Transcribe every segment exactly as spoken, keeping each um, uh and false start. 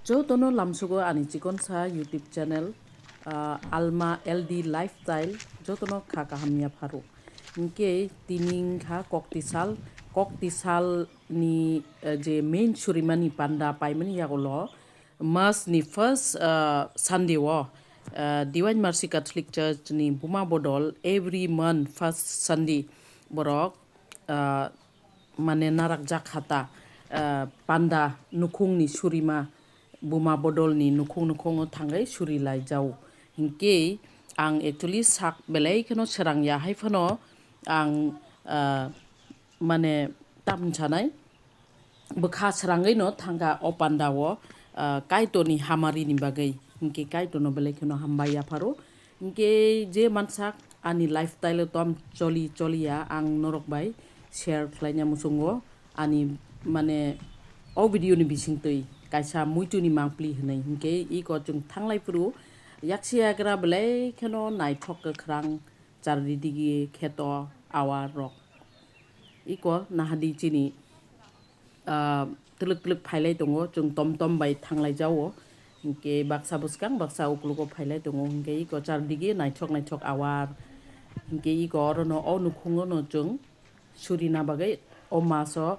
Jotono lamsugo ani chikonsa YouTube channel, ah, Alma L D Lifestyle, jotono kha kaham ya pharo. Hinkhe tini wngkha koktisal, koktisal ni, eh, je main surimani panda paimani yagulo mas ni first, ah, Sunday o, ah, Divine Mercy Catholic Church ni Buma Bodol every month first Sunday borok, ah, mane narakjak kha ta, ah, panda nukhungni surima Buma Bodolni nukhung nukhungo thangwi suri lai jao. Hinkhe ang actually sak belai kheno srang ya hai phano ang, ah, mane tam sanai bwkha srangwi no thangkha o panda o, ah, Kaitorni hamari ni bagwi. Hinkhe Kaitorno belai kheno hambai ya pharo. Hinkhe je mansak ani lifestyle o tom choli choli ya ang norok bai share khlaina muchungo ani mane o video ni bisingtwi kaisa muitu ni mangpli hinwi. Hinkhe iko chwng thanglai phuru yaksi yagra belai kheno naithok kwkhwrang chardidigi kheto awar rok. Iko nahadi chini, ah, twlwk twlwk phailai tongo, chwng tom tom bai thanglai jao. Hinkhe baksa bwskang, baksa uklogo phailai tongo. Hinkhe iko chardigi naithok naithok awar. Hinkhe iko orono o nukhungono chwng surina bagwi o maso,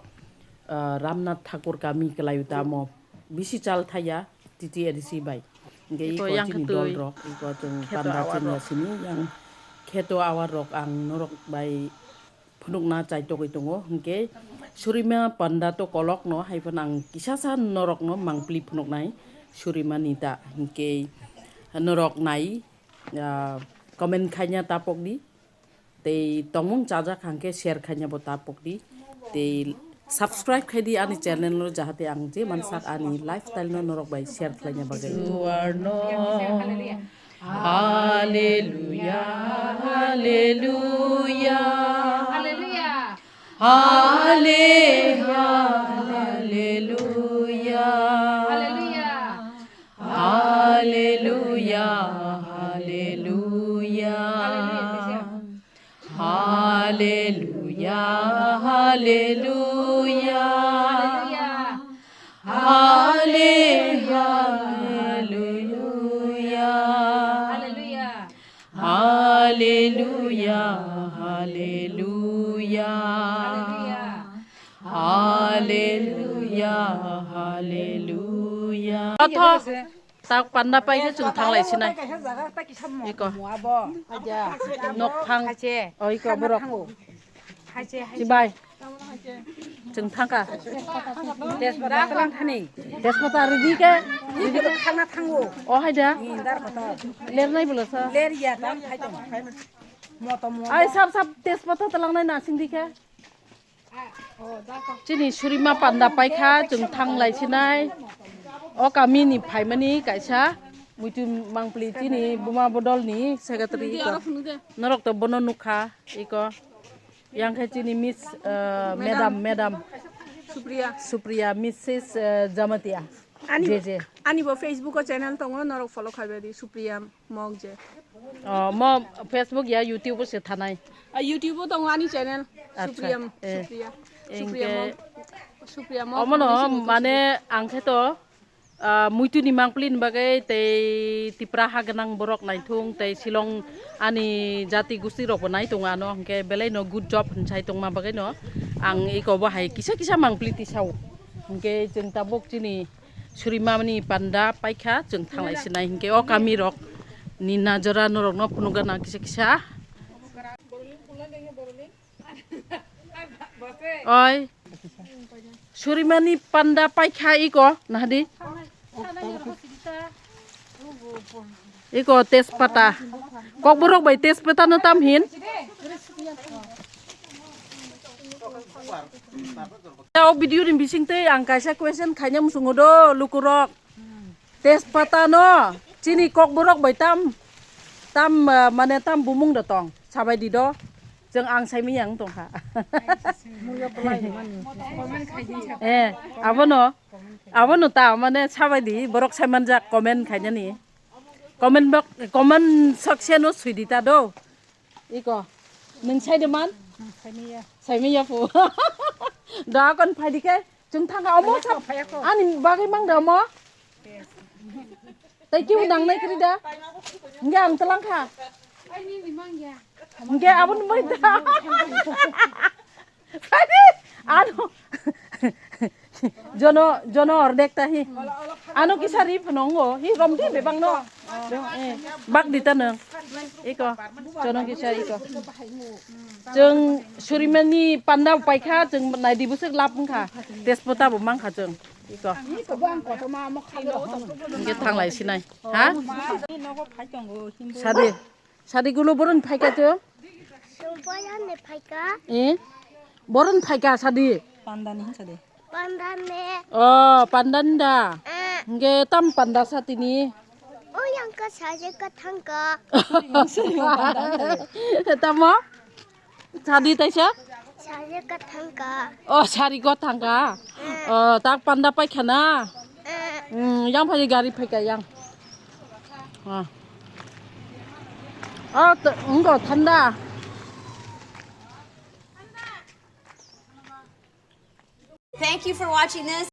ah, Ramnath Thakur kami kwlaio tamo. Bisi chal thaya T T A D C bai. Hinkhe iko iko yang chini khe twi dol rok, iko chwng kheto panda awar chini rok. Sini yang kheto awar rok ang norok bai phunukna chaitogwi tongo. Hinkhe surima panda to kolokno hai phano ang kisasa norokno mangpli phunuknai surimani ta. Hinkhe norok nai, ah, comment khaina tapokdi. Tei tongmung chajak hangkhe share khaina bo tapokdi. Tei subscribe khaidi ani channel no, jahate ang je mansak ani lifestyle no norok bai share khlaina bagwi. You are no. Hallelujah, hallelujah. Hallelujah. Halle-, hallelujah. Hallelujah. Hallelujah, hallelujah. Hallelujah, hallelujah. Halle-, hallelujah. Hallelujah, hallelujah. Hallelujah, hallelujah. Otho. Tak panda pai khe chwng thanglai sinai. Iko. Nok phang. O iko borok. Chibai. Chwng thangkha. Tejpata ridi khe. Ridi khe khana thango. O hai da. Lernai bolo sa. Ler ya tang khai tong. Ai sap sap tejpata talangnai na singdi khe. Chini surima panda paikha, chwng thanglai sinai. O kami ni phaimani kaisa muitu mangpli chini Buma Bodol ni secretary iko. Norok to bono nukha iko. Yang khe chini Miss, eh, Madam, Madam. Madam. Supriya. Supriya, Missus, eh, Jamatia. Ani, je, je. Ani bo Facebook o channel tongo, norok follow khaibai di, Supriya Mokje. Oh, mo Facebook ya YouTube o se thanai. Ah, YouTube o tongo ani channel, acha, Supriya, eh. Supriya. Supriya Mok. Supriya Mok. Omono mane ang khe to, ah, muitu ni mangpli ni bagwi tei Tipra ha gwnang borok naithung tei Shillong ani jati gusti rok bo naitung ano, hwnkhe belai no good job hwn sai tongma bagwi no ang iko bo hai kisa kisa mangpli tisao. Hwnkhe chwng tabuk chini surimani panda paikha, chwng thanglai sinai hinkhe o kamirok ni najora norokno phunukgana kisa kisa. Oi, surimani panda paikha iko nahadi. Iko tejpata. Kokborok bai tejpata no tam hin. O video ni bising twi ang kaisa question khaina muchungo do lukurok. Tejpata no chini kokborok bai tam, tam, ah, mane tam bumung do tong. Sabai di do. Chwng ang saimanya wng tongkha. Eh, abono, abono ta mane sabai di borok saimanjak comment khainani. Comment bok, comment section o swidi ta do. Iko. Nwng sai de man? Saimanya. Saimanya pu. Da kon phai di khe. Chwng thangkha omo sab. Ani bagwi mang da omo. Tei kiu nang nai kri da. Nge ang telang kha. Nge abon bai da. Ani ano jono jono ordek ta hi. Ano kisa ri phunongo hi rom di bebang no. Eh, bak di ta nang. Iko jono kisa iko. Jeng surimani panda paikha jeng nai di busuk lap wngkha. Tespota bo mangkha jeng. Iko. Hingke thanglai sinai. Ha? Sadi. Sadi gulo boron phaika to? Sumpayane phaika. Eh? Boron phaika sadi. Pandani hin sadi. Pandane. Oh, pandanda. Eh. Hingke tam panda satini. Oh, yang ke saje ke thangka. Tamo? Sadi taisa? Sari ka thangka. Oh, sari ko thangka. Oh, tak panda pai khana. Hmm, yang phai gari phai ka yang. Ah. Oh, to, enggak thanda. Thank you for watching this.